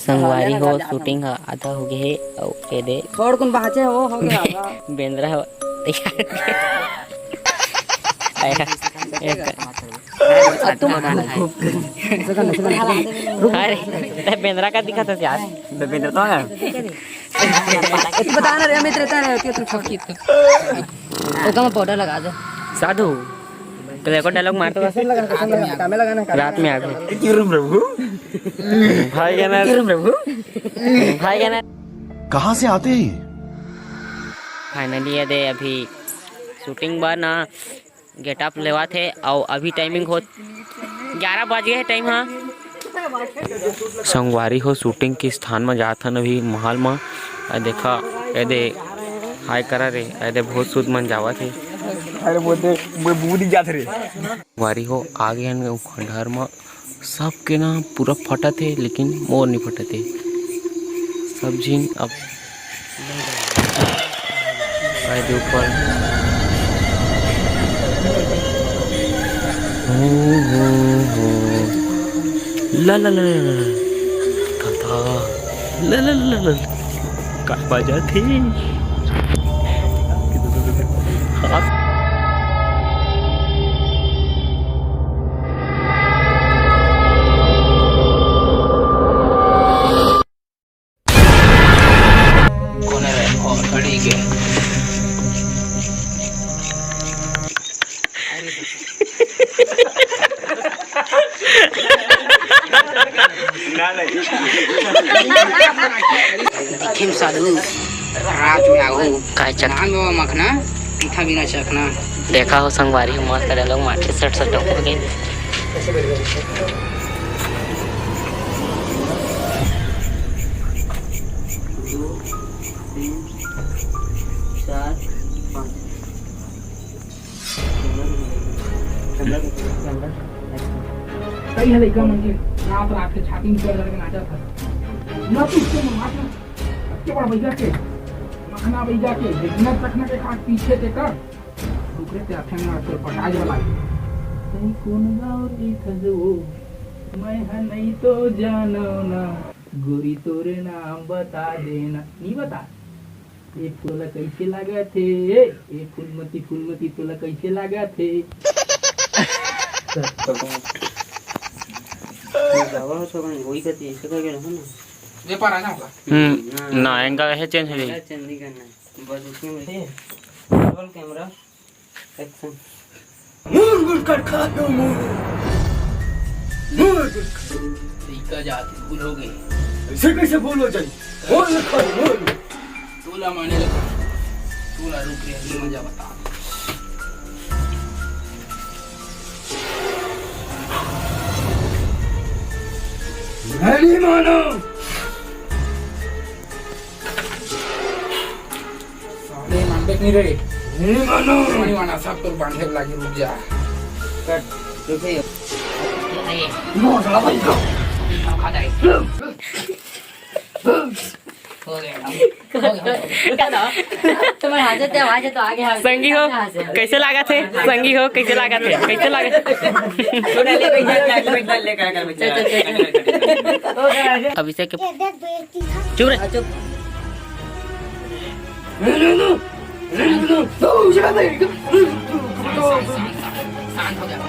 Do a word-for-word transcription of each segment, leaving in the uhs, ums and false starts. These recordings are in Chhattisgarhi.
संगवारी हो, shooting ह आधा हो गे हे, अउ ए दे छोड़ कुन बाँचे हो, हो गया। बेंदरा हो तैयार हो गे। आया, एक, अरे, ते बेंदरा का दिखत हस यार। बेंदरा तो है। तू बता ना रे, अमित रहता है, तू चुप। ओकर में powder लगा दे। साधु, तो एको dialogue मार तो बस। कैसे लगा, कैसे लगा? कामे लगा ना, कामे रात में लगा। आवे। क्यों रे प्रभु? भाई कहना। क्यों रे प्रभु? भाई कहना। कहाँ से आते हैं ये? Finally ये दे अभी shooting बर ना getup लेवत हे, अउ अभी timing होत ग्यारह बज गे हे time ह। संगवारी हो, shooting के स्थान म जात हन अभी महल म। आ देखा, ए दे hi करा रे, ए दे भूत सूत मन जावत हे। अरे वो दे, वो बूदी जात रे। संगवारी हो, आ गे हन ओ खंडहर म। सबके ना पूरा फटत हे, लेकिन मोर नी फटत हे। सब झिन अब पैर के ऊपर। हम्म, हम्म, हम्म। ला, ला, ला, ला, ला। का, का? ला, ला, ला, ला, ला। का बजाथे? हाथ। कोने रहे? और घड़ी के। दिखिम साधु, रात में आगू। काय चक- नाम बाबा मखना, इथा बिना चखना। देखा हो संगवारी हो, मस्त रहे लोग माटी सट सट हो गए। दो, तीन, चार, पाँच। कई है लइका मन के रात रात के छाती में चढ़ के नाचत है। न तो उसको मार ना, अत्ते बड़ भैया के, मखना भैया के, बिना चखना के खाट पीछे के कर। डुकरे ते आथे ना, तोर पटाज वाला। नहीं कौन गाँव रे खजो, मैं ह नहीं तो जानो ना, गोरी तोरे नाम बता देना। नहीं बता। ए फूल कइसे लागत हे? ए फूलमती, फूलमती तोला कइसे लागत हे? गावा हो तो वही करती है, ऐसे करके रखो ना। ये पर आ जाऊंगा। हम्म, ना। ना, angle है, change हो जाएगी। Change नहीं करना है। बस उसमें वही। Roll camera, action। मोर गुलकट खा दो, मोर। मोर गुलकट। लइका जात भूल हो गए। ऐसे कैसे भूल हो जाए? मोर गुलकट, मोर। तोला माने लगा। तोला रुक रे, अभी मजा बता। मैं नहीं मानो। साले मानबे नहीं रे। नहीं मानो। नहीं माना, सब तोर बांधे लागी, रुक जा। कट, रुक जा। मोर साला भाई को। खा जाए। हो गया। तुम्हारे हाथ से आवाज है तो आगे हाथ। संगी हो, कैसे लागत हे? संगी हो, कैसे लागत हे? कैसे लागत हे? अभिषेक के चुप रे। शांत हो जा। ए, हो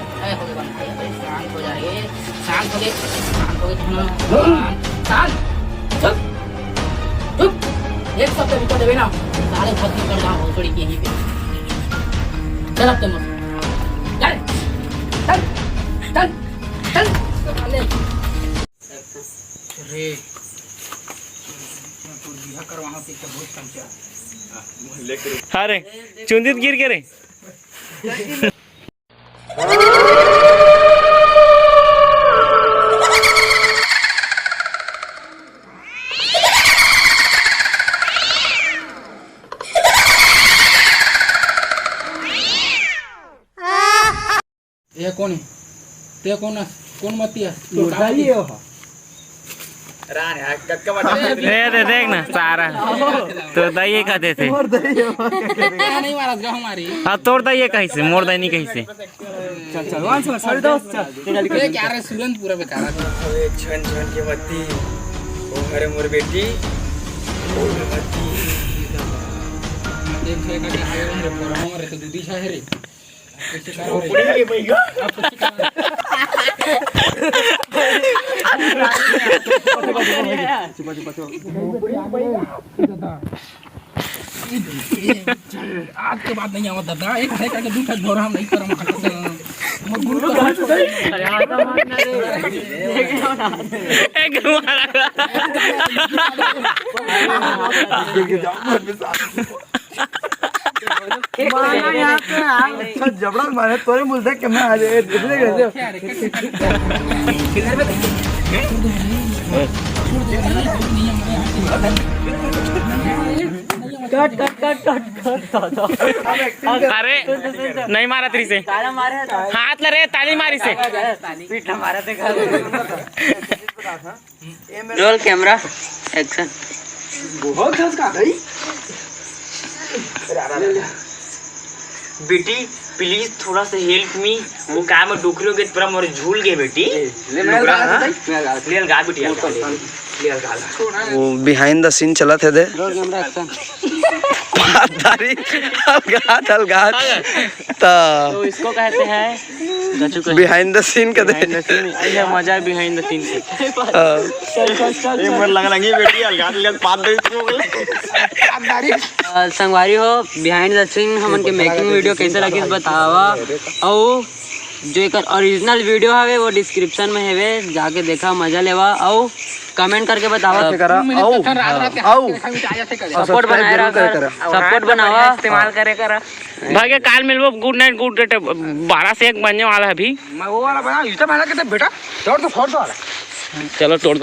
गया, भाई, भाई, शांत हो जा रे। शांत हो गए, शांत हो गए, शांत हो गए, शांत। शांत। चुप। चुप। एक शब्द रुको देवे ना। साले भक्ति कर रहा हूँ, थोड़ी के ही पे। चल अब तुम। चल। चल। चल। चल। साले। रे, मैं तो बिहा करवाहूं, ते तो बहुत कम क्या। अरे, चुंदित गिर के रे। ए कौन है? ते कौन है? कौन मती है? तोर मोर का दाई मती? हो। रान है, कक्का बटा दे। ए, दे देख ना, सारा। तोर दाई का देथे। मोर दाई हो। क्या नहीं मारा, गाँव मारी। हाँ, तोर दाई कहिसे, मोर दाई नहीं कहिसे। चल, चल, वहाँ से, साढ़े दस, चल। ए, क्या रे, सुरन पूरा बेकार है। अबे, छन, छन के मती। अरे मोर बेटी। देख, है का, क्या है रे, बोरा रे, तो दूधी छा है रे। कैसे करो रे? आप कैसे करो रे? आज के बाद नहीं आवत दादा, एक ठे करके दू ठे झोरा हम नहीं करम। अरे, आता मारना रे। एक मारा। मारना यहाँ पे यार। अच्छा, जबड़ा मारे, तोरे मुंह देख के मैं आ जाए, देख ले कैसे। कट, कट, कट, कट, कट, कट। अरे, नहीं मारा तेरी से। ताला मारे है, ताला। हाथ ला रे, ताली मारी से। पीठ मारा देखा। Role camera, action. बहुत घास का भाई। बेटी, प्लीज थोड़ा सा हेल्प मी। वो का में डुकरी हो गए, पूरा मोर झूल गए बेटी। ले, मैं लुगरा, लगा हाँ? देता हूँ, मैं लगा देता हूँ। ले लगा बेटी, हल्का, ले, ले हल्का। वो बिहाइंड द सीन चलत हे दे। Roll camera, action. पातदारी, अलगात, अलगात। त तो इसको कहते हैं गचू को। बिहाइंड द सीन कदे। Behind the scene, ये मजा है behind the scene के। हाँ। चल, चल, चल, ये चल। मन लग लगी बेटी, अलगात, अलगात पातदारी शुरू हो गई। अ, संगवारी हो, behind the scene हमन के मेकिंग वीडियो कैसे लगिस बतावा, अउ जो एकर ओरिजिनल वीडियो हवे वो डिस्क्रिप्शन में हवे, जाके देखा, मजा लेवा, अउ कमेंट करके बतावा। करा, अउ, अउ, सपोर्ट बनाए रखा, सपोर्ट बनावा। इस्तेमाल करे करा। भाई के काल मिलबो, गुड नाइट, गुड डे, बारह से एक बजने वाला है अभी। मैं वो वाला बना, इतना मेहनत करते बेटा, तोड़ दो, फोड़ दो वाला। चलो तोड़ दो।